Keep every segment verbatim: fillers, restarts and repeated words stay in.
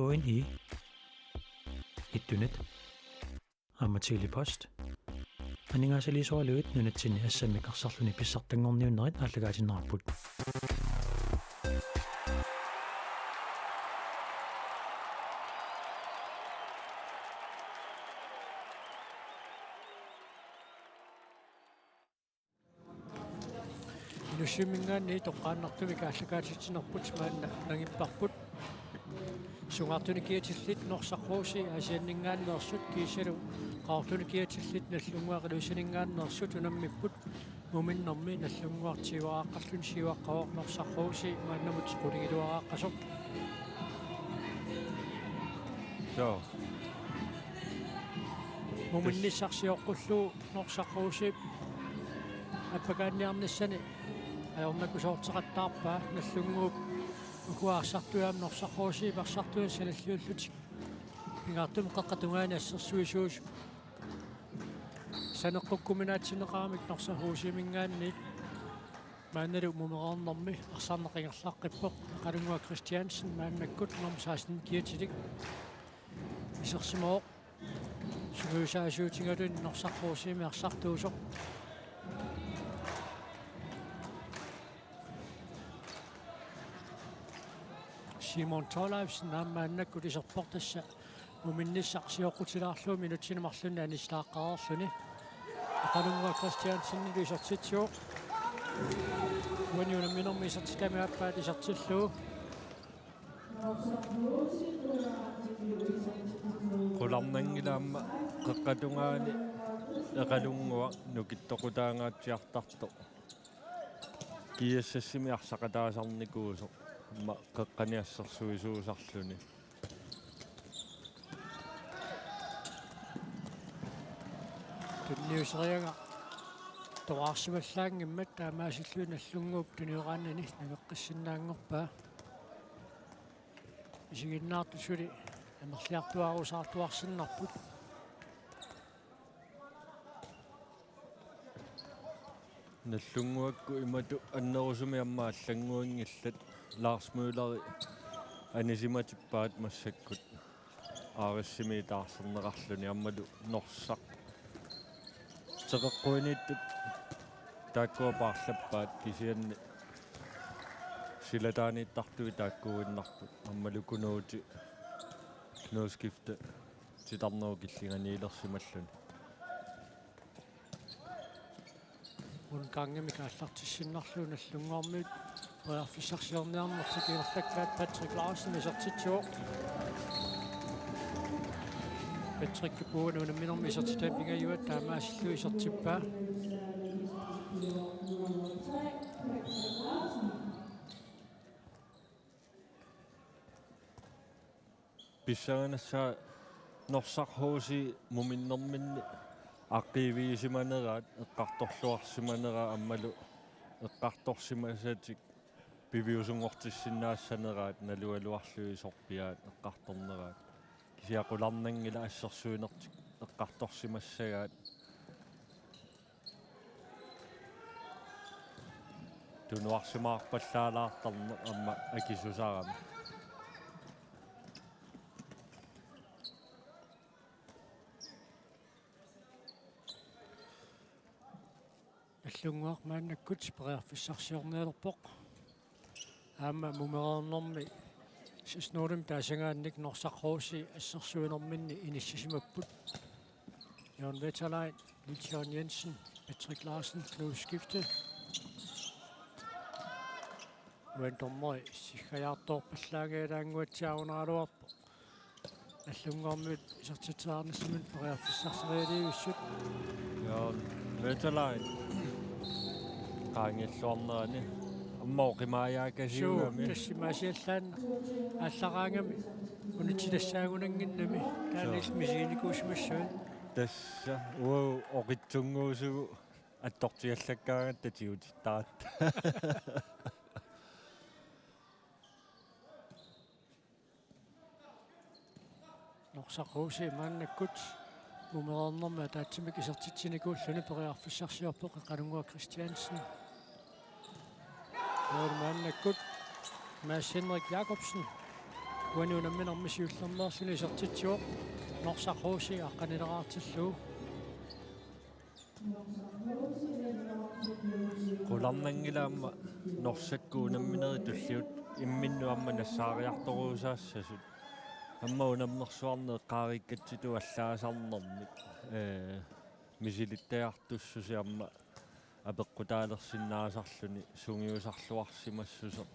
K N I, Ittunet, aamma Tele-Post. Aningaasaliisoraluit nunatsinni assammik arsarluni pissartanngorniunnerit aallakaatinneqarput. Inussivimminngaanniit toqqaannartumik aallakaatitsinerput maanna nangipparput. Sungaartunik kiatillit Norsaq H C Aasianninngaanneersut kiisalu qaqortunik kiatillit Nagdlunguaq Ilulissaninngaanneersut unammipput. Muminnermi Nagdlunguaq tyveqarluni syvaqqavoq, Norsaq H C maannamut qulingiluaraaqqasoq. Suu. Muminnissaq sioqqullugu Norsaq H C-p appakaanniarnissani ajornakusoorteqattaarpaa. Nagdlunguup ukua arsartujaam Norsaq H C-p arsartujaat sanilliullutik pingaartumik qeqqata tungaani assersuisuusut saneqqukkuminaatsinneqaramik Norsaq H C-minngaanniit. Maannalu mumereernermi arsarneq ingerlaqqippoq. Eqalunnguaq Christiansen maannakkut nummer seksten kiatilik isersimavoq. Sungiusaasuutigaluni Norsaq H C-mi arsartuusoq. Simon Thorleifsen aamma maannakkut iserpoq, tassa muminnissaq sioqqutilaarlugu minutsini marlunni anissitaaqqareerluni. Eqalunnguaq Christiansenilu isertitsivoq. Uani unamminermi isertitami aappaat isertillugu. Qularnanngilaq aamma qeqqata tungaani Eqalunnguaq nukittoqutaangaatsiartartoq. G S S-imi arsaqataasarnikuusoq aamma qeqqani assersuisuusarluni. Tunniuseriagaq toqqarsimallaanngimmat taamaasilluni Nagdlunguup tunioraannani nangeqqissinnaanngorpaa. Isiginnaartut suli amerliartuaarusaartuarsinnarput. Nagdlunguakkut imatut annerusumik aamma allannguinngillat. Lars Mølleri anisimatippaat massakkut A R S-imi taarserneqarluni aammalu Norsaq. Teqeqquiniittut taakkua paarlappaat, kisianni silataaniittartui taakkuuinnarput aammalu Kunuuti Knudeskift titarnerup killinganiilersimalluni. Rundgangimik aallartissinnarlugu Nagdlunguarmiut periarfissarsiorniarnertik ingerlakkaat. Patrick Larsen isertitsivoq. Patrick puuan unamminermi isertitami pingajuat taamaasillugu isertippaa. Pissanganassaaq Norsaq H C muminnerminni aaqqiivigisimaneraat, eqqartorluarsimaneraat aammalu eqqartorsimasatik piviusunngortissinnaassaneraat nalugaluarlugit sorpiaat eqqartorneraat. Kisianni qularnanngilaq assersuinertik eqqartorsimassagaat. Tunuarsimaarpallaalaartarneq aamma akisusarami. Nagdlunguaq maannakkut periarfissarsiornialerpoq. Aamma mumereernermi S S nullimi taasagaannik Norsaq H C assersuinerminni inissisimapput. Jørgen Wetterlein, Niels Jørgen Jensen, Patrick Larsen, Knud Skifte. Uani dommeri siggajaartoorpallaanngilaq, ilaannguatsiaq arunaaraluarpoq. Nagdlunguarmiut isertitseriarnissamut periarfissarsiorniarivissut. Jaa, Wetterlein. Qaangiilluarnerani. Aamma oqimaajaakasiugami. Suu, tassa imaasiallaannaq aallaraangami. Unitsilassaagunannginnami. Taanna. Suu. Illit misiginikuusimassavat. Tassa, uagut oqitsunnguusugut attortigallakkaangatta tigutittaratta. Norsaq H C maannakkut mumereernermi ataatsimik isertitsinikuulluni periarfissarsiorpoq Eqalunnguaq Christiansen. Mål maannakkut Mads Henrik Jakobsen. Uani unamminermi siullermeerluni isertitsivoq Norsaq H C aqqanileraartillugu. Qularnanngilaq aamma Norsakkut unamminerit tulliuttut imminnut aamma nassaariartorujussuussasut. Aamma unammersuarneq eqqaariikkatsitut allaasarnermik. Ee, misilittagartussuseq aamma apeqqutaalersinnaasarluni sungiusarluarsimassuseq.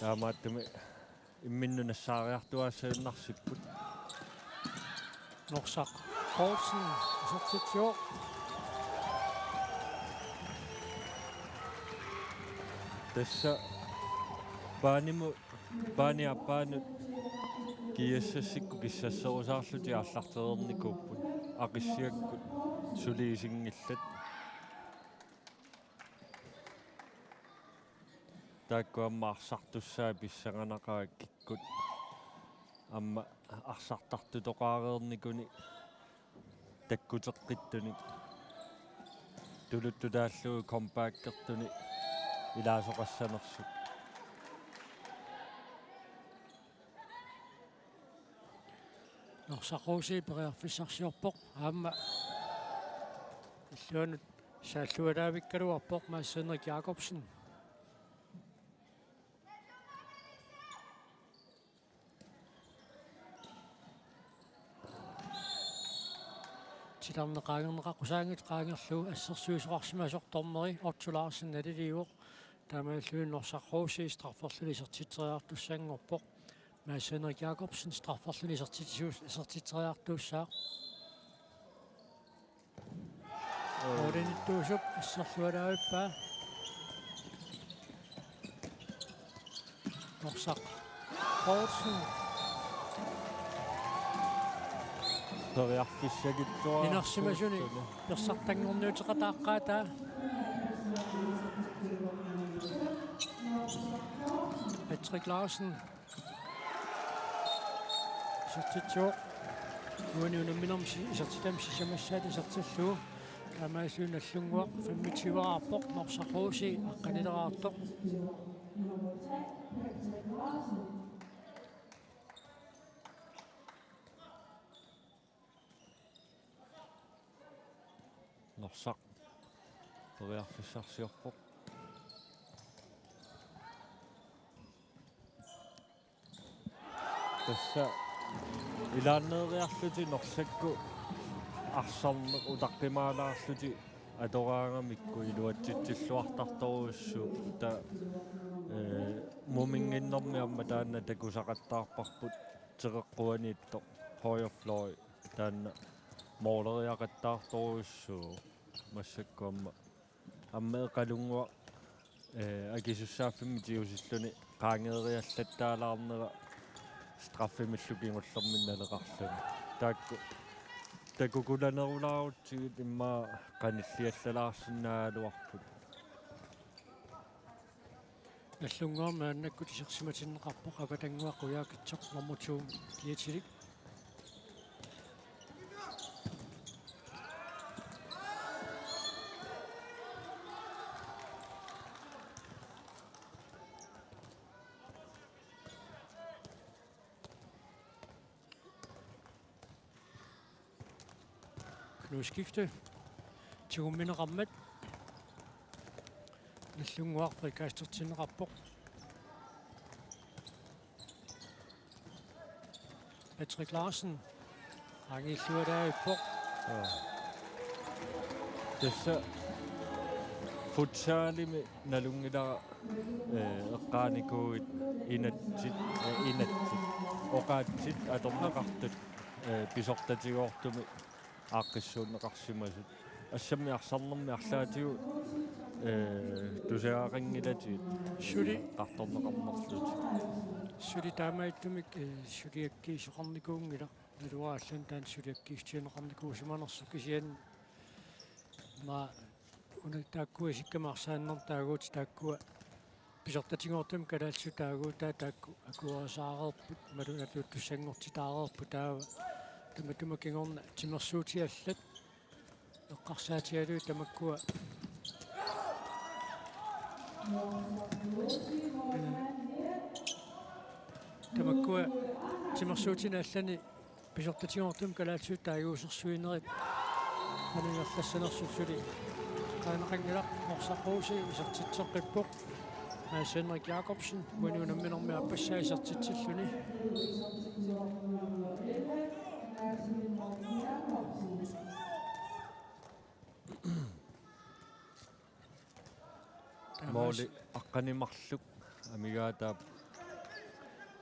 Taamaattumik imminnut nassaariartuaassagunarsipput. Norsaq Poulsen isertitsivoq. Tassa baanimut, baanip aappaanut G S S-ikkut kissasserusaarlutik aallartereernikuupput, Aqissiakkut suli isinngillat. Taakku aamma arsartussaat pissanganaqaat kikkut aamma arsartartutoqareernikuni takkuteqqittunik tuluttut taallugu comebackertunik ilaasoqassanersut. Norsaq H C periarfissarsiorpoq aamma illuanut saallualaavikkaluarpoq Mads Henrik Jakobsen. Titarneq qaangerneqaqqusaanngitsoq qaangerlugu assersuisoqarsimasoq dommeri Otto Larsen naliliivoq. Taamaalilluni Norsaq H C strafferluni isertitseriartussanngorpoq. Mads Henrik Jakobsen strafferluni isertitsu-, isertitseriartuussaaq. Målinittuusup asserlualaavippaa. Norsaq Poulsen. Periarfissagittuararsuulluni. Inersimasuni persartanngorniuteqataaqqaataa. Patrick Larsen. Isertitsivoq. Uani unamminermi si-, isertitami sisamassaata isertillugu. Taamaalilluni Nagdlunguaq femogtyveeraarpoq, Norsaq H C aqqanileraartoq. Norsaq periarfissarsiorpoq. Tassa ilaanneeriarlutik Norsakkut arsarneq utaqqimaalaarlutik atoraangamikku iluatsitsilluartartorujussuupput. Taava, ee, muminnginnermi aamma taanna takusaqattaarparput, teqeqquaniittoq højre fløj taanna måleriaqattaartorujussuuvoq massakkut aamma. Aamma Eqalunnguaq, ee, akisussaaffimmik tigusilluni qaangeeriallattaalaarnera straffemillu kingullermik naleqarluni. Taakku takukulanerulaarutsigit immaqa qanilliallalaarsinnaagaluarput. Nagdlunguaq maannakkut isersimatinneqarpoq Avatannguaq Qujaukitsoq nummer to-mik kiatilik. Knuusskifte. Tigummineqarmat. Nagdlunguaq frikastertinneqarpoq. Patrick Larsen. Qaangiillualaavippoq. Joo. Tassa futsalimi nalunngilara, ee, eqqaanikuuit inatsit, ee, inatsit, oqaatsit atorneqartut, ee, pisortatigoortumik aaqqissuunneqarsimasut. Assammik arsarnermi arlaatigut, ee, tusagaqanngilatigit. Suli. Qartorneqarnerlutik. Suli taamaattumik, ee, suliakkiisoqarnikuunngilaq. Naluara allanut taanna suliakkiissutigineqarnikuusimanersoq kisianni ma una taakkua isikkama arsaannermut taaguutit taakkua pisortatigoortumik kalaallisut taaguutaa taakku akuerisaareerput, malunnartuuttussanngortitaareerput taava tamatuma kingorna timersuutigallat eqqarsaatigalugit tamakkua. Ee, Tamakkua timersuutinik allani pisortatigoortumik kalaallisut taaguusersuinerit qanoq ingerlassanersut suli qaaneqanngilaq. Norsaq Rose isertitseqqippoq. Mads Henrik Jacobsen uani unamminermi aappassaa isertitsilluni. Måli aqqaneq-marluk amigaataap.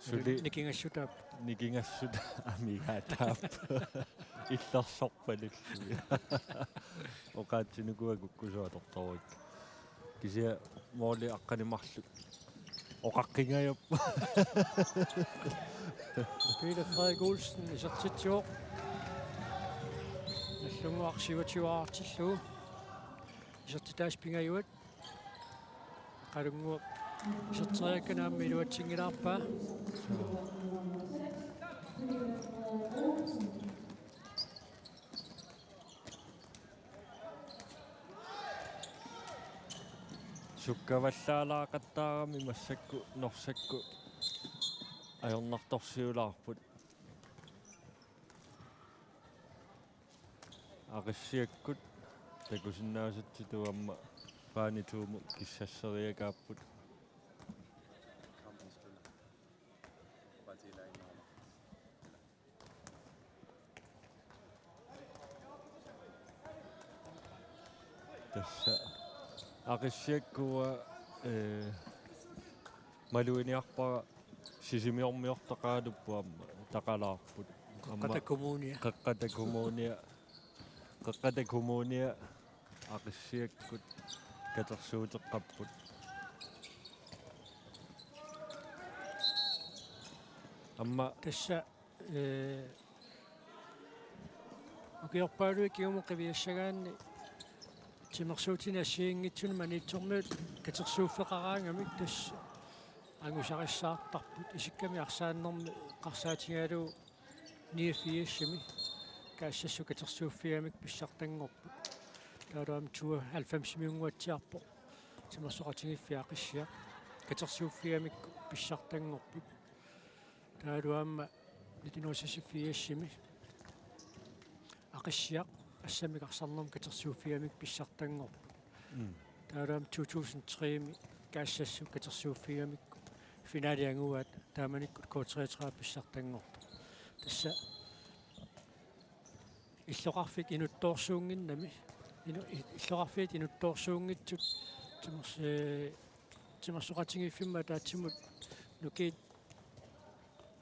Suli nikingassutaap. Nikingassutaap amigaataap. Illersorpalullu. Oqaatsinik uanga kukkusua tortorik. Kisianni måli aqqaneq-marluk oqaqqingajappoq. Peter Frederik Olsen isertitsivoq. Nallunnguaq siuatiuaartillugu. Isertitaasa pingajuat. Qalunnguaq iserteriakkani aamma iluatsinngilaarpaa. Sukkavallaalaaqattaarami massakkut Norsakkut ajornartorsiulaarput. Aqissiakkut takusinnaasatsitut aamma Paani Tuumut kissasseriakaapput. Tassa Aqissiakkut, eh, maluginiarpara Sisimiormiortaqaraluppoq aamma taqalaarput. Aamma Qeqqata Kommunia. Qeqqata Kommunia. Qeqqata Kommunia Aqissiakkut katersuuteqqapput. Aamma tassa, eh, ukiorpaaluit kingumut qiviassagaanni timersuutinik assigiinngitsunik Maniitsormiut katersuuffeqaraangamik tassa angusarissaartarput, isikkamik arsaannermi eqqarsaatigalugu niogfirsimi kaassassut katersuuffigamik pissartanngorput. Taavalu aamma tooghalvfemsimiunnguatsiarpoq timersoqatigiiffiat Aqissiaq. Katersuuffigamik pissartanngorput. Taavalu aamma nitten hundrede seksogfirsimi Aqissiaq assammik arsarnermik katersuuffigamik pissartanngorput. Mm. Taavalu aamma to tusind tre-mi kaassassut katersuuffigamik finalit anguaat taamanikkut K treogtredive pissartanngortoq. Tassa illoqarfik inuttoorsuunnginnami. Inu-, i-, illoqarfiit inuttoorsuunngitsut timers-, eh, timersoqatigiiffimmi ataatsimut nukiit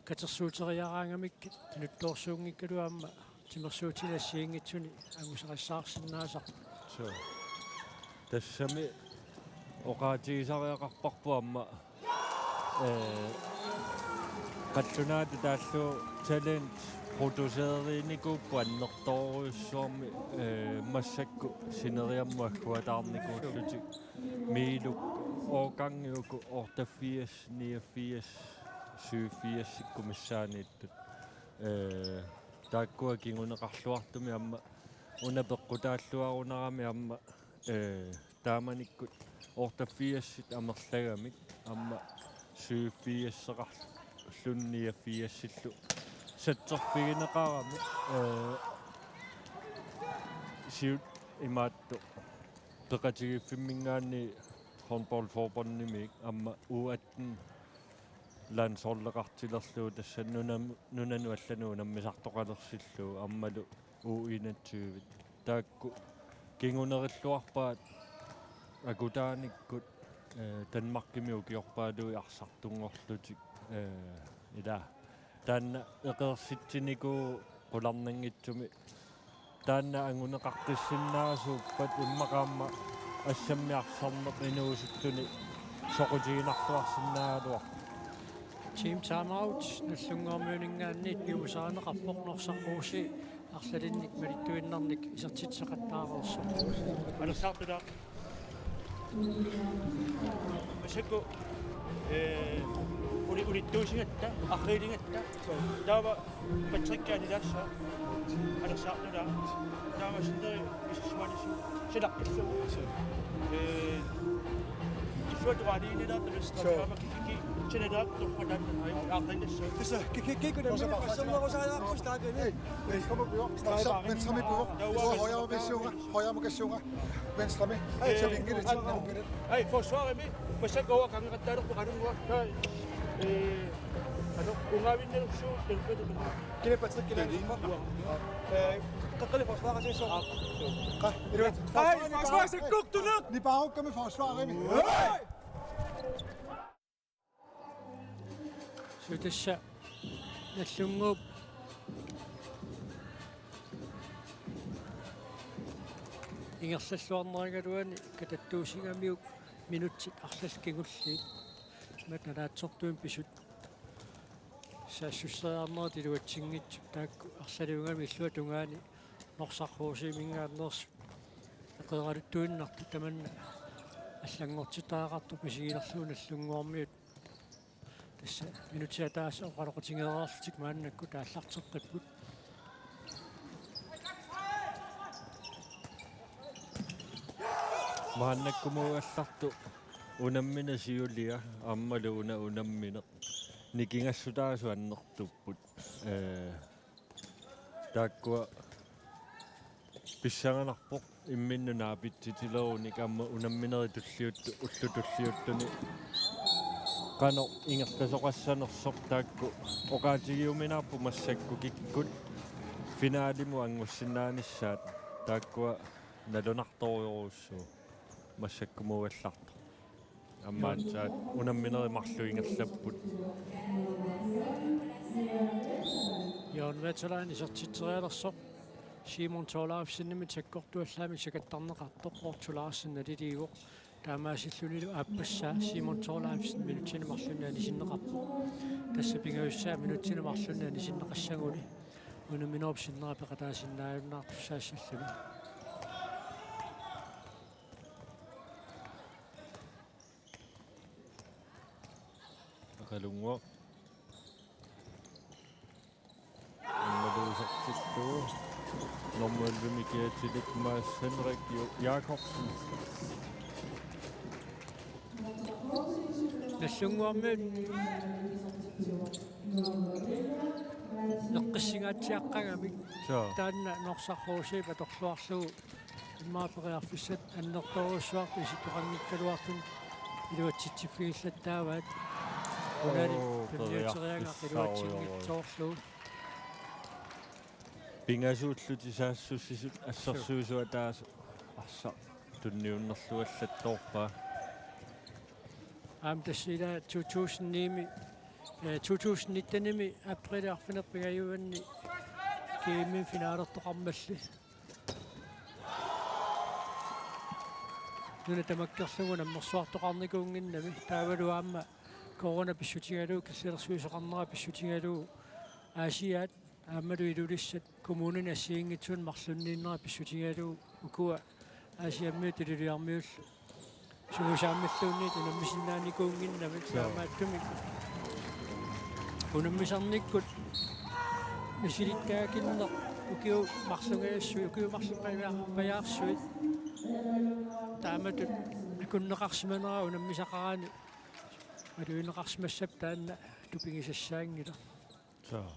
katersuuteriaraangamikkit inuttoorsuunngikkaluarluni aamma timersuutinik assigiinngitsunik angusarissaarsinnaasarput. Suu. Tassami oqaatigisariaqarparput aamma, eh, qallunaatut taallugu talent produceerinikuupput annertoorujussuarmik, eh, massakkut sineriammut agguataarnikuullutik. Miiluk årgangi uku otteogfirs, niogfirs, syvogfirsikkut missaaniittut. Eh, taakkua kinguneqarluartumik aamma una peqqutaalluarunarami aamma, eh, taamanikkut otteogfirsit amerlagamik aamma syvogfirseqarluni niogfirsillu satserfigineqarami, eh, siut imaattoq peqatigiiffimminngaanniit håndboldforbundimiit aamma U atten landsholdeqartilerlugu tassa nunam-, nunanut allanut unammisartoqalersillugu aammalu U enogtyve. Taakku kingunerilluarpaat akutaanikkut, eh, Danmarkimi ukiorpaaluit arsartunngorlutik, eh, ila taanna eqeersitsinikuuvoq qularnanngitsumik. Taanna anguneqaqqissinnaasuuppat immaqa aamma assammik arsarneq inuusuttuni soqutiginarluarsinnaagaluarpoq. Team timeout, Nagdlúnguarmiuninngaanniit piumasarineqarpoq Norsaq Rose arlalinnik malittuinnarnik isertitseqattaareersoq. Alersaartulaaq. Massakkut, eh, uli-, ulittuusigatta, arriiligatta. Taava Patrick anilaassaa. Alersaartulaaq. Taava sinneri isissuanissu. Silaqqillugu. Eh, Suatuaaliinilaartumista. Sure. Taama kikiki. Sinataat torpataat. Ai, aaqqinnassu. Tassa, kikiki, kuna. Venstre midt på. Venstre midt på. Højre midt på. Højre midt på. Venstre midt. Ai, så vinkel til. Ai, forsvarimi. Massakkut kangertaalerpoq qanunnguaq. Ai. Eh, anu, ungavinnerussuuvoq, tappatut. Kina Patrick, kina. Eh, qaqqali forsvarersimasoq. Qa, iluat. Ai, forsvarersimasoq, kuktuneq. Nipaarukkami forsvarimi. Ai! Suu, tassa Nagdlunguup ingerlalluarneragaluani katattuusigamiuk minutsit arlallit kingulliit. Imatut nalaatsortuinnaq pisut saassusseriarnerat iluatsinngitsut, taakku arlaliugamik illuatungaani Norsaq H C-minngaanneersut eqeeraluttuinnartut tamanna allanngortitariaqartoq misigilerlugu Nagdlunguarmiut. Tassa minutsit ataaseq oqaloqatigereerlutik maannakkut aallarteqqipput. Maannakkumuugallartoq unammineq siulia aammalu una unammineq nikingassutaasut annertupput. Ee, taakkua pissanganarpoq imminnut naapitsitilerunik aamma unamminerit tulliuttu-, ullut tulliuttuni qanoq ingerlasoqassanersoq, taakku oqaatigiuminaapput massakkut kikkut finalimut anngussinnaanissaat, taakkua nalunartorujorujussuuvoq massakkumuugallartoq. Aamma aatsaat unamminerit marluk ingerlapput. Jørgen Vesterland isertitserialersoq. Simon Thorleifsenimit sakkortuallaamik sakattarneqartoq, Otto Larsen naliliivoq. Taamaasillunilu aappassaa Simon Thorleifsen minutsini marlunni anisinneqarpoq. Tassa pingajussaa minutsini marlunni anisinneqassaguni unamminerup sinnera peqataasinnaajunnaartussaassalluni. Nagdlunguaq. Imaluusartillugu. Nummer elleve-mi kiatilik Mads Henrik Jo-, Jakobsen. Nagdlunguarmiut eqqissingaatsiaqqagamik. Suu. Taanna Norsaq H C-p atorluarlugu immaqa periarfissat annertoorujussuartut isikkoqanngikkaluartut iluatsitsiffigillattaavaat. Unali. Oo, tunniuteriagaq periarfissaq iluatsinngitsoorlugu. Pingasuullutik saassussisut assersuisut ataaseq arsaq tunniunnerluallattoorpaa. Aamma tassa ila to tusind ni-mi, eh, to tusind nitten-imi aprilip arfineq-pingajuanni G M-imi finalertoqarmalli. Nuna tamakkerlugu nammersuartoqarnikuunnginnami, taavalu aamma corona pissutigalugu, killilersuisoqarnera pissutigalugu, Aasiaat aammalu Ilulissat kommunini assigiinngitsunik marlunniinnera pissutigalugu ukua Aasiammiut Ilulissarmiullu sungusaammilluunniit unammisinnaanikuunnginnami. Suu. Taamaattumik unammisarnikkut misilittagakinneq ukiut marlunngajassuit, ukiut marluk paja-, pajaarsuit taamatut akunneqarsimanera unammisaqarani malugineqarsimassappat taanna tupigisassaanngilaq. Suu.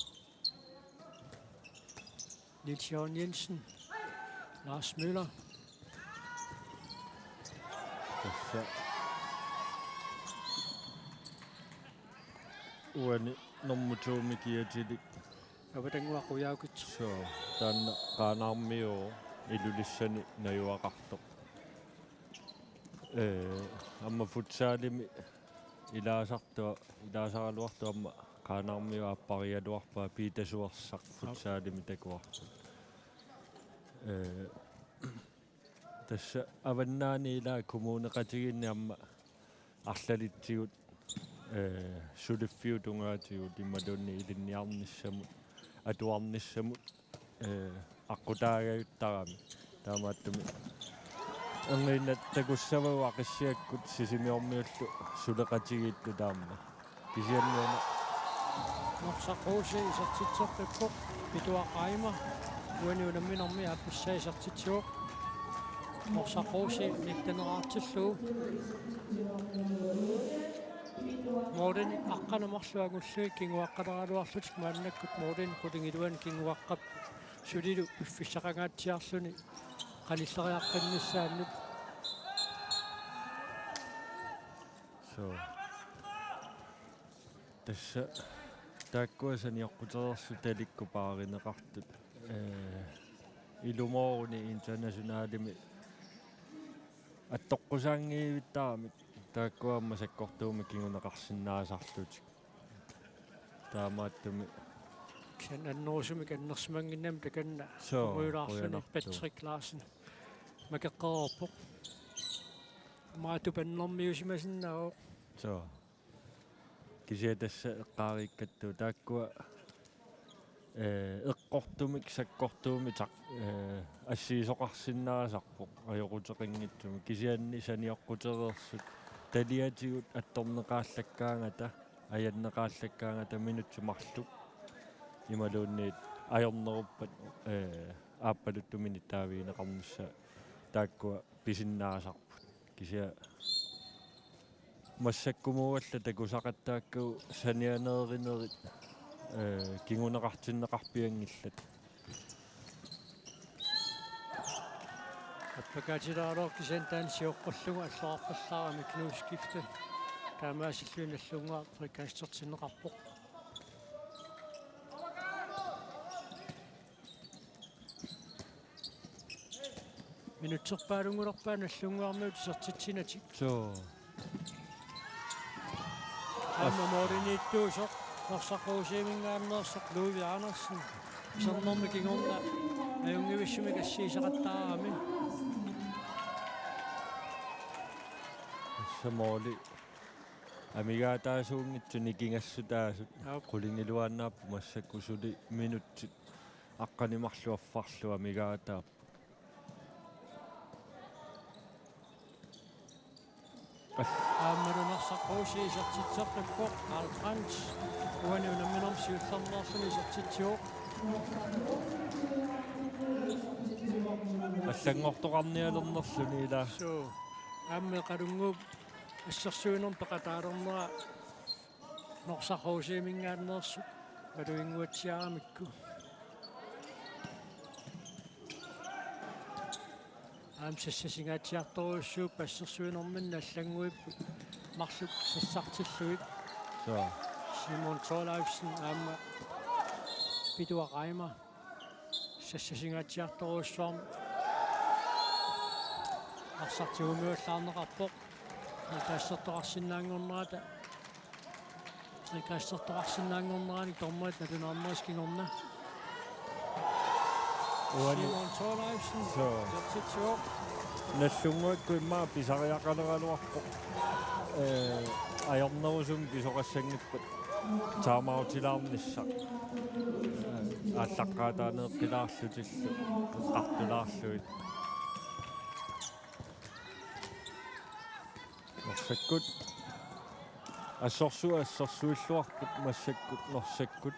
Niels Jørgen Jensen. Lars Møller. Tassa uani nummer to-mi kiatilik. Avatanguaq Qujaukitsoq. Suu, taanna Qaanaarmiuuvoq Ilulissani najugaqartoq. Ee, aamma futsalimi ilaasartua, ilaasaraluartua aamma Qaanaarmiut aapparigaluarpaa, Piita Suersaq futsalimi takuartoq. Ee, tassa avannaani ilaa kommuneqatigiinni aamma arlalitsigut, ee, suliffiup tungaatigut imaluunniit ilinniarnissamut, atuarnissamut, ee, aqqutaagajuttarami. Taamaattumik erniinnaq takussavagut Aqissiakkut Sisimiormiullu suleqatigiittut aamma. Kisianni una Norsaq H C isertitseqqippoq, Pituaq Reimer uani unamminermi aappassaa isertitsivoq. Norsaq Rosii nittaneraartillugu. Målinik aqqaneq marluk angullugit kinguaqqaleraluarlutik maannakkut målinik qulingiluanik kinguaqqap sulilu piffissaqangaatsiarluni qanilleriaqqinnissaannut. So. Tassa taakkua saniorqutereersut talikkut paarineqartut. Ee, ilumooruni internationalimi attoqqusaanngivittaramik taakkua aamma sakkortuumik kinguneqarsinnaasarlutik. Taamaattumik. Kisianni annerusumik annersimannginnami takanna. So, Mujulaarluni qujanartoq. Patrick Larsen. Makeqqeroorpoq. Maatup annermiusimasinnaavoq. So. Kisianni tassa eqqaariikkattut taakkua, ee, eqqortumik sakkortuumik taq-, ee, assigisoqarsinnaasarpoq ajoquteqanngitsumik. Kisianni saniorqutereersut taliatigut attorneqaallakkaangata, ajanneqaallakkaangata minutsit marluk imaluunniit ajorneruppat, ee, aappaluttumik nittaavigineqarnissaat taakkua pisinnaasarput. Kisianni massakkumut alla takusaqattaakkagut sanianeerinerit, ee, kinguneqartinneqarpianngillat. Appakaatilaarlor kisianni taanna sioqqullugu allorarpallaarami knuskifte. Taamaasilluni Nagdlunguaq frikastortinneqarpoq. Minutserpaalungulerpaa Nagdlunguarmiut isertitsinatik. So. Aamma målimiittuusoq Norsaq Rosiiminngaanneersoq Ludvig Andersen. Isernermi kingorna ajunngivissumik assigiseqattaarami. Tassa måli amigaataasuunngitsut nikingassutaasut. Aap. Qulingiluaannaapput massakkut suli minutsit aqqaneq marluk affarlu amigaataapput. Aammalu Norsaq Rosii isertitseqqippoq, Karl Brandt uani unamminermi siullermeerluni isertitsivoq. Allanngortoqarnialernerluni ila. Suu, aamma Qalunnguup assersuinermi peqataalernera Norsaq Rosiiminngaanneersut maluginnguatsiaramikku. Aamma sassasingaatsiartorujussuupput, assersuinerminni allannguipput marluk sassartillugit. Suu. Simon Thorleifsen aamma Pituaq Reimer. Sassasingaatsiartorujussuarmik arsaq tigumiuallaarneqarpoq. Frikastortoqarsinnaanngornerata. Frikastortoqarsinnaanngorneranik dommerit nalunaarnerisa kingorna. Uani. Simon Thorleifsen. Suu. Isertitsivoq. Nagdlunguakkut immaqa pisariaqaleraluarpoq. Ee, ajornerusumik pisoqassanngippat timeoutilaarnissaq. Ee, aallaqqaataaneeqqilaarlutillu eqqartulaarlugit. Norsakkut. Assorsuaq assersuilluarput massakkut Norsakkut.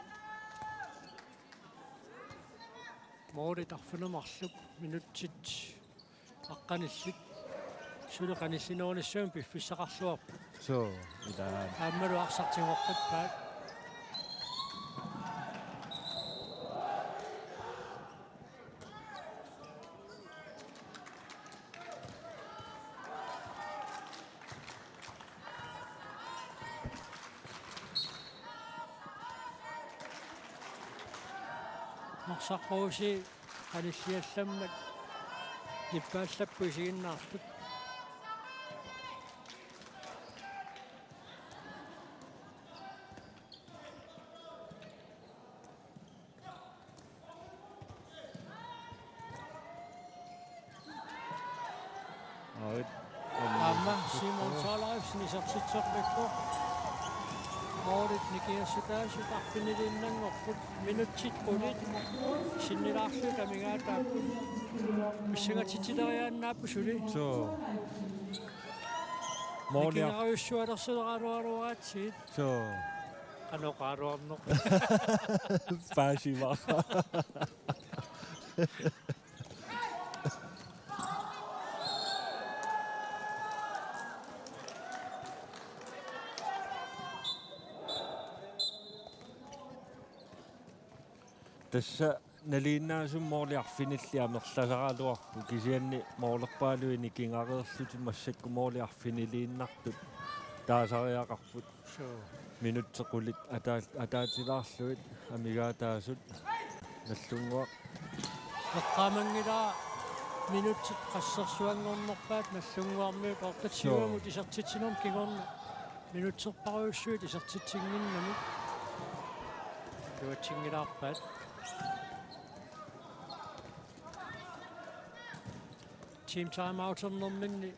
Målit arfineq-marluk minutsit aqqanillit. Suli qanillinerunissami piffissaqarluarpoq. Suu, ilaa. Aammalu arsaq tigoqqippaat. Norsaq Rosii qanilliallammat nippaallapput isiginnaartut. Aamma Simon Thorleifsen isertitseqqippoq. Målit nikingassutaasut arfiniliinnanngorput. Minutsit qulit sinnilaarlugit amigaataapput. Pissangatitsileriaannaapput suli. Suu. Måli. Nikingaruissualersuleraluaruaatsigit. Suu. Qanoq oqaluarneq. Paasiva. Tassa nalinginnaasumik mooli arfinillit amerlasaraluarput, kisianni moolerpaaluit nikingareerlutik massakkut mooli arfiniliinnartut taasariaqarput. Suu. Minutsit qulit ataa-, ataatilaarlugit amigaataasut Nagdlunguaq. Eqqaamanngilara minutsit qassersuanngornerpaat Nagdlunguarmiut otteogtyvemut isertitsinermi kingorna. Minutserpassuit isertitsinnginnamik. Iluatsinngilaarpaat. Team timeouternerminni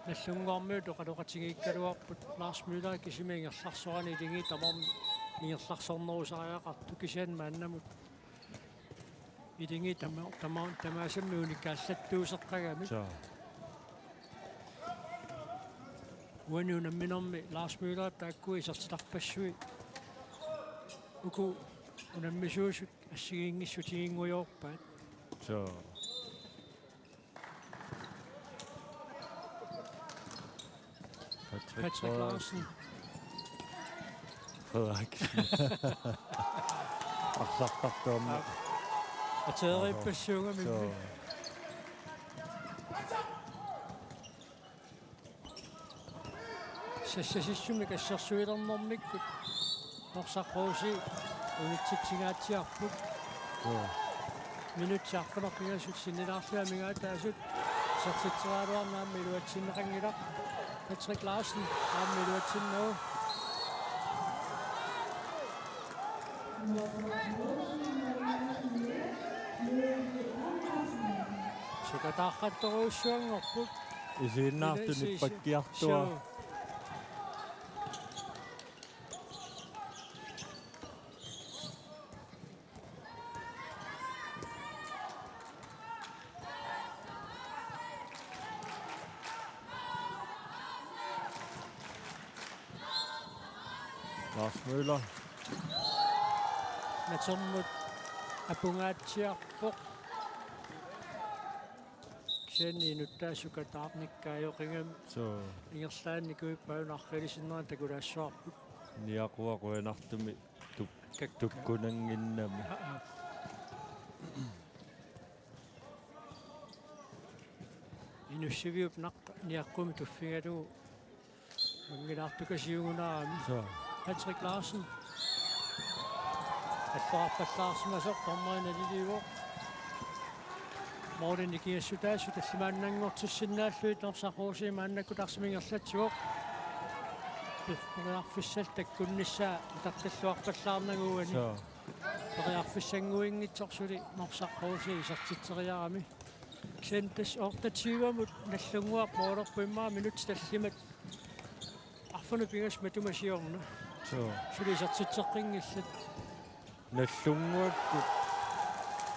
Nagdlunguarmiut oqaloqatigiikkaluarput, Lars Møller kisimi ingerlarsorani ilingi tamarmi ingerlarsornerusariaqartoq, kisianni maannamut ilingi tama-, tama-, tamaasammi unikaallattuuseqqagami. Suu. Uani unamminermi Lars Møller taakku isertitarpassuit uku unammisuusut assigiinngissutiginngujoorpaat. Suu. Patrick Frederiksen. Frederiksen. Arsartartuarmi. Ateeriippassuugami. Suu. Sassasissumik assersuilernermikkut Norsaq H C unitsitsingaatsiarput. Joo. Minutsit arfineq-pingasut sinnilaarlugit amigaataasut isertitseriaraluarneq aamma iluatsinneqanngilaq. Patrick Larsen aamma iluatsinnagu. Sukataarrattorujussuanngorput. Isiginnaartut nipakkiartua. Suu. Lars Møller. Natermut apungaatsiarpoq. Kisianni inuttaasut sukataarnikkaajoqigami. Suu. Ingerlaannikuupput, una arriilisinnera takulaassavarput. Niaqua qujanartumik tuk-, kakka. Tukkunannginnami. Aa, aa. Inussiviup naqqa niaqqumik tuffigalugu manngilaartukasiugunarami. Suu. Patrick Larsen. Allarpallaarsimasoq dommeri naliliivoq. Målini kiassutaasut tallimaannanngortissinnaallugit Norsaq H C maannakkut arsamik ingerlatsivoq. Pif-, periarfissallu takkunnissaa itartalluarpallaarnagu uani. Suu. Periarfissannguinngitsoq suli Norsaq H C isertitseriarami. Kisianni tassa otteogtyvemut Nagdlunguaq målerput, immaqa minutsit tallimat arfineq-pingasut matuma siorna. Suu. Suli isertitseqqinngillat. Nagdlunguakkut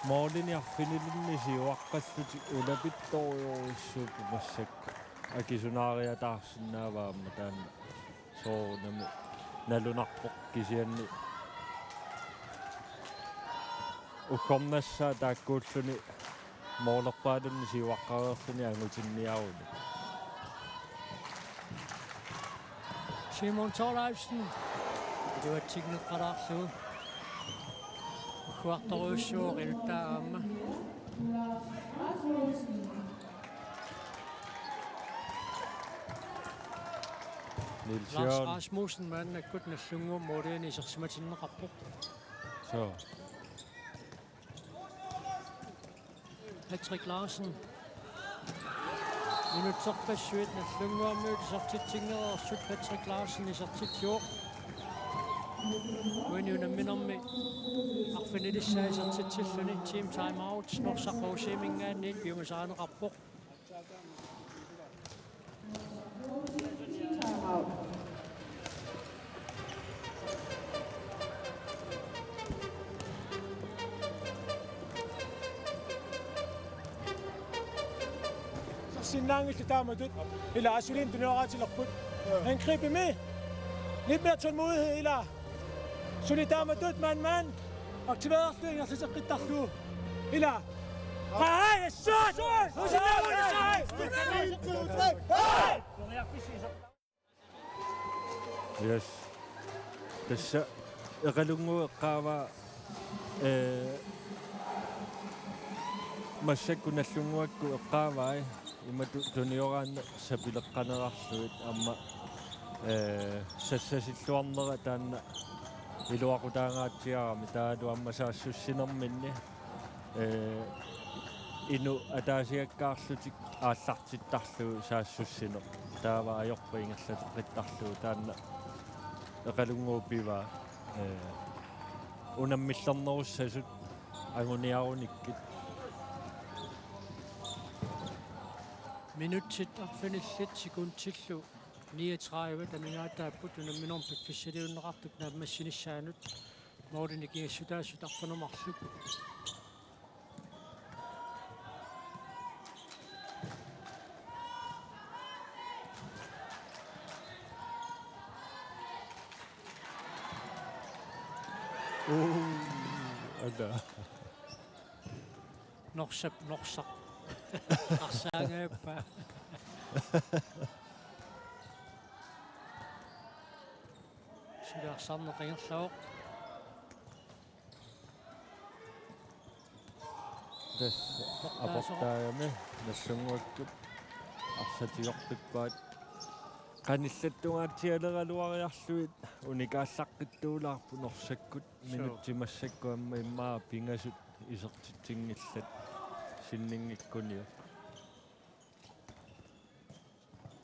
målini arfinilinnik siuaqqallutik ulapittorujussuupput massakkut. Akisunaariataarsinnaavaa aamma taanna. Soorunami nalunarpoq, kisianni uggornassaat taakkuulluni målerpaalunnik siuaqqareerluni angutinniaruni. Simon Thorleifsen iluatsinneqalaarlugu. Ugguartorujussuuvoq inuttaa aamma. Niels Lars Jørgen Rasmussen maannakkut Nagdlunguup måliani isersimatinneqarpoq. Suu. Patrick Larsen. Minutserpassuit Nagdlunguarmiut isertitsinngereersut, Patrick Larsen isertitsivoq. Uani unamminermi arfinilissaa isertitsilluni. Team timeout Norsaq H C-minngaanniit piumasarineqarpoq. Sinnaanngillat taamatut. Ila asuliin tunioraatilerput. Angribimi. Lidt mere tålmodighed, ila. Suli taamatut, mand, mand. Aktivererlu ingerlateqqittarlugu. Ila. Hej, Jesus! Yes. Tassa Iqalunnguup eqqaavaa Ee, massakkut Nagdlunguakkut eqqaavai imatut tunioraanni sapileqqanerarlugit aamma, ee, sassasilluarnera taanna iluaqutaangaatsiarami taavalu aamma saassussinerminni, ee, inuk ataasiakkaarlutik aallartittarlugu saassussineq. Taava ajorput ingerlateqqittarlugu taanna Eqalunnguup pivaa, ee, unammillernerussasut anguniarunikkit. Minutsit arfinillit sekundillu niogtredive amigaataapput unamminermi piffissaliunneqartup naammassinissaanut. Målinik ingassutaasut arfineq-marluk. Uu, ada. Norsap, norsaq. Arsaangajappaa. Suli arsarneq ingerlavoq. Tassa aportaagami Nagdlunguakkut arsaq tigorpippaat. Qanillattunngatsialeraluariarlugit unikaallaqqittuulaarput Norsakkut. Suu. Minutsit massakkut aamma immaqa pingasut isertitsinngillat sinninngikkuniuk.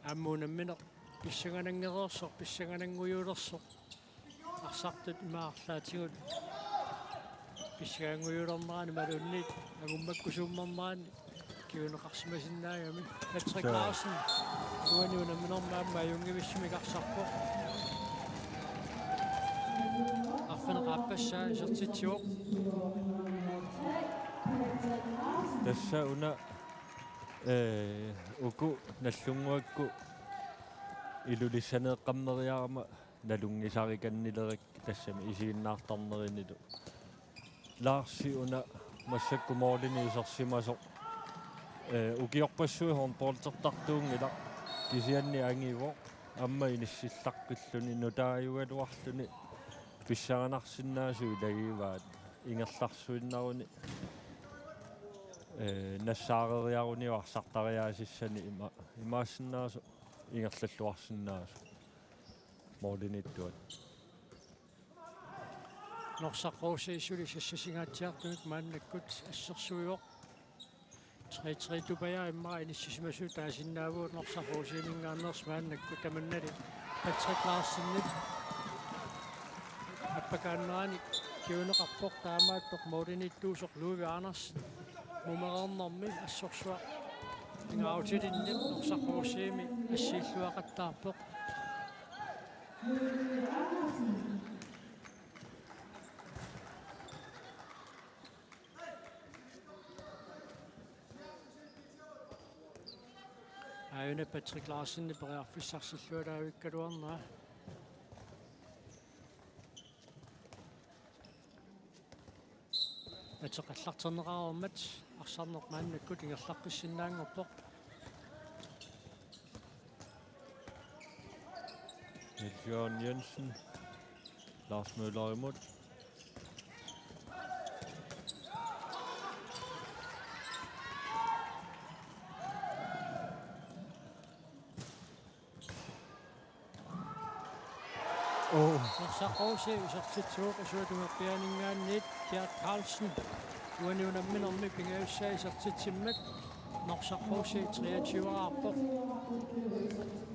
Aamma unammineq pissangananngereersoq, pissangananngujuulersoq. Arsartut ima arlaatigut pissangangujuulernerani imaluunniit angummakkusuummernerani kinguneqarsimasinnaagami. Patrick Suu. Larsen uani unamminermi aamma ajunngivissumik arsarpoq. Arfineq-aappassaa isertitsivoq. Tassa una, ee, uku Nagdlunguakkut Ilulissaneeqqammeriarama nalunngisarikannilerakku tassami isiginnaartarnerinilu. Larsi una massakkut målinik isersimasoq, ee, ukiorpassuit håndboldertartuunngilaq, kisianni angivoq aamma inissillaqqilluni nutaajugaluarluni pissanganarsinnaasut ilagivaat ingerlarsuinnaruni, ee, nassaareriaruniuk arsartariaasissani ima-, imaassinnaasoq ingerlalluarsinnaasoq måliniittuat. Norsaq H C suli sassasingaatsiartumik maannakkut assersuivoq. Tre tre tupajaaq immaqa inissisimasut taasinnaavugut Norsaq H C-minngaanneersoq maannakkut. Tamannali Patrick Larsenip appakaanneranik kinguneqarpoq, taamaattoq måliniittuusoq Louis Andersen mumereernermi assorsuaq pingaarutilinnik Norsaq H C-mi assiilluaqattaarpoq. Aajuna Patrick Larsenip periarfissarsillualaavikkaluarnera. Ateqallarterneqareermat arsarneq maannakkut ingerlaqqissinnaanngorpoq. Niels Jørgen Jensen, Lars Møllerimut. Oh. Norsaq H C isertitsivoq isuatungerpiaaninngaanniit Gert Carlsen. Uani unamminermi pingajussaa isertitsimmat Norsaq H C treogtyve-raarpoq.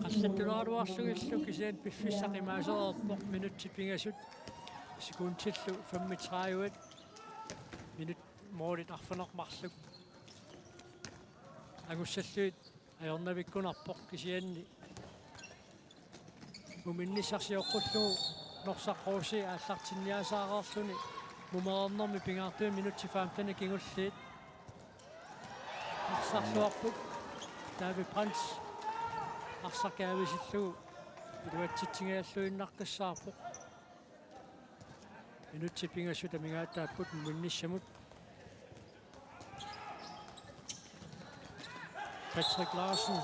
Qallattuleruarlugillu kisianni piffissaq imaasereerpoq, minutsit pingasut sekundillu femogtredive. Minut målit arfineq-marluk angussallugit ajornavikkunarpoq, kisianni muminnissaq sioqqullugu Norsaq H C aallartinniarsaareerluni mumereernermi pingaartumik minutsit femten kingulliit. Arsarluarput David Brandt arsaq kaavisillugu iluatsitsigigalluinnaqqissaarpoq. Minutsit pingasut amigaataapput muminnissamut. Patrick Larsen.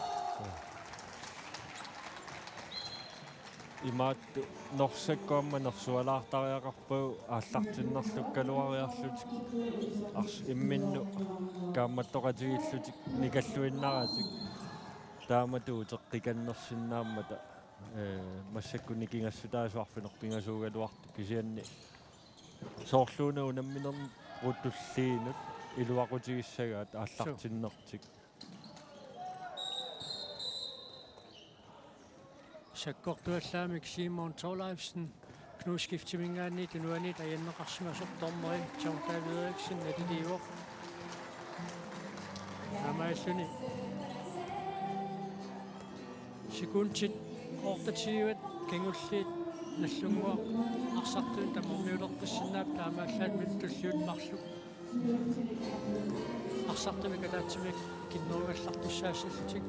Imaattoq Norsakkut aamma nersualaartariaqarpagut aallartinnerlukkaluariarlutik ars-, imminnut kaammattoqatigiillutik nikalluinnaratik. Taamatut uteqqikannersinnaammata, ee, massakkut nikingassutaasut arfineq-pingasuugaluartut kisianni soorluuna unamminerput tulliinut iluaqutigissagaat aallartinnertik. Sakkortuallaamik Simon Thorleifsen, Knuds Skiftiminngaanniit tunuaniit ajanneqarsimasoq, dommeri John David Eriksen naliliivoq. Taamaalilluni sekundit otteogtyve kingulliit Nagdlunguaq arsartunik tamarmiulerpassinnaavoq, taamaallaat minutsit tulliuttut marluk arsartumik ataatsimik ikinnerugallartussaassallutik.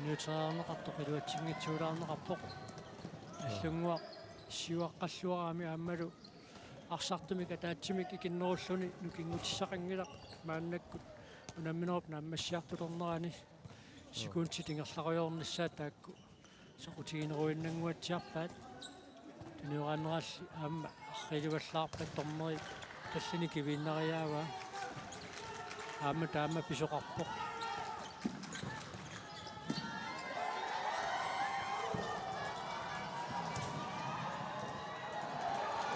Nuuteriarneqartoq iluatsinngitsuulaarneqarpoq. Nagdlunguaq siuaqqalluarami aammalu arsartumik ataatsimik ikinnerulluni nukinngutissaqanngilaq, maannakkut unamminerup naammassiartulernerani sekundit ingerlarujoornissaat taakku soqutigineruinnannguatsiarpaat. Tunioraanneralli aamma arriiluallaarpat dommeri tallini kiviinnariaavaa. Aamma taama pisoqarpoq.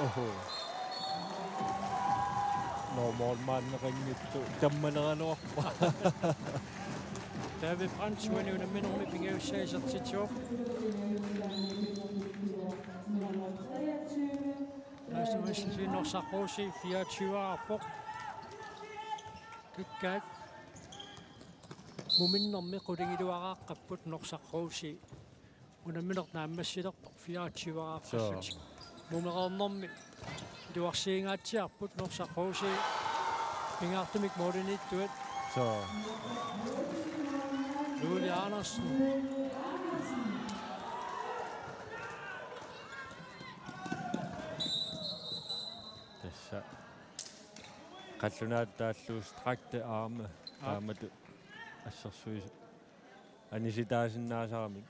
Oho. Nå, målmandeqanngitsoq tammaleraluarpoq. David Brandt, uani unamminermi pingajussaa isertitsivoq. Lars Nielsen, Norsaq H C, fireogtyve-arpoq. Kikkaat muminnermi qulingiluaraaqqapput Norsaq H C. Unammineq naammassilerpoq fireogtyve-arpassutik. Soo. Mumereernermi iluarsiingaatsiarput Norsaq H C pingaartumik målimiittuat. Soo. Ludvig Andersen. Tassa. Qallunaatut taallugu strakte arme. Aap. Taamatut assersuis-, anisitaasinnaasarami.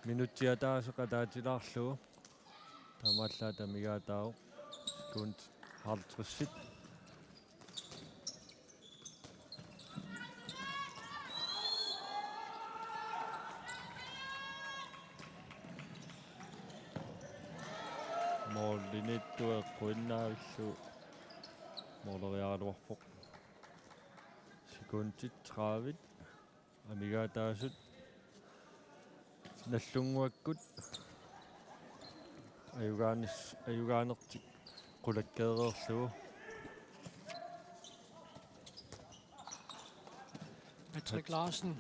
Minutsit ataaseq ataatilaarlugu. Taamaallaat amigaataavoq. Sekundit halvtredsit. Målimiittuat eqquinnaavillugu måleriaraluarpoq. Sekundit tredive. Amigaataasut Nagdlunguakkut ajugaanis-, ajugaanertik qulakkeereerlugu. Patrick Larsen.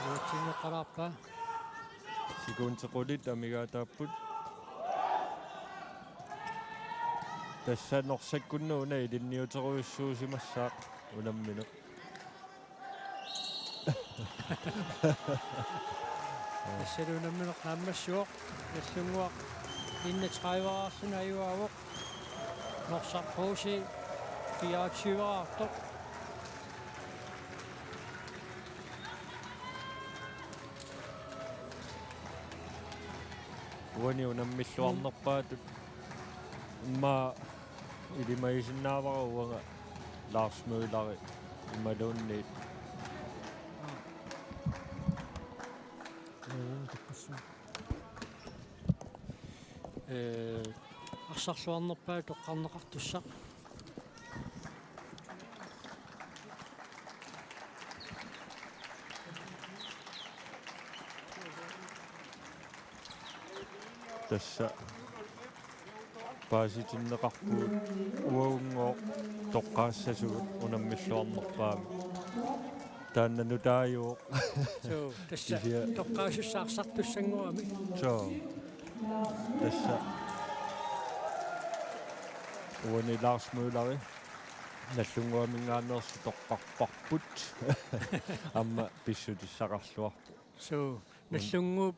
Iluatsinneqalaarpaa. Sekundit qulit amigaataapput. Tassa Norsakkunnut una ilinniuterujussuusimassaaq unammineq. Tassalu unammineq naammassivoq, Nagdlunguaq enogtredive-raarluni ajugaavoq. Norsaq H C fireogtyve-raartoq. Uani unammilluarnerpaatut immaqa ilimagisinnaavara uanga Lars Møller imaluunniit. Ee, arsarluarnerpaaq toqqarneqartussaq. Tassa paasitinneqarpugut uagutsinni toqqaassasugut unammilluarnerpaamik. Taanna nutaajuvoq. Soo, tassa kisianni toqqaasussaq arsartussanngorami. Soo. Tassa. Uani Lars Møller. Nallunnguaminngaanneersoq toqqarparput. Aamma pissutissaqarluarpoq. Suu, Nallunnguup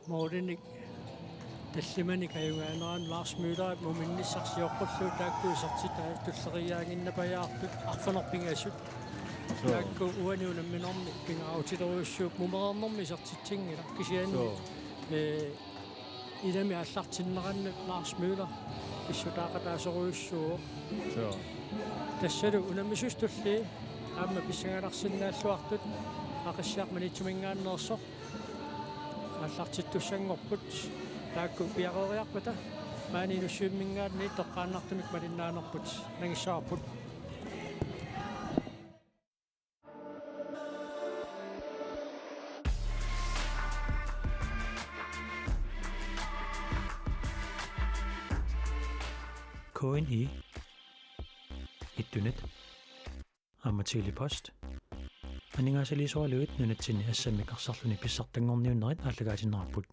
målinik tallimanik ajugaanerani Lars Møller muminnissarsioqqullugu taakku isertitat tulleriiaannginnapajaartut arfineq-pingasut. Suu. Taakku uani unamminermi pingaarutilerujussuupput, mumereernermi isertitsinngilaq kisianni. Suu. Ee, ilami aallartinnerannut Lars Møller pissutaaqataasorujussuuvoq. Suu. Tassalu unammisussat tulliit aamma pissanganarsinnaalluartut Aqissiaq Maniitsuminngaanneersoq aallartittussanngorput, taakku piareeriarpata maani Nuussuimminngaanniit toqqaannartumik malinnaanerput nangissavarput. K N I, Ittunet, aamma Tele-Post aningaasaliisoralugit nunatsinni assammik arsarluni pissartanngorniunnerit aallakaatinneqarput.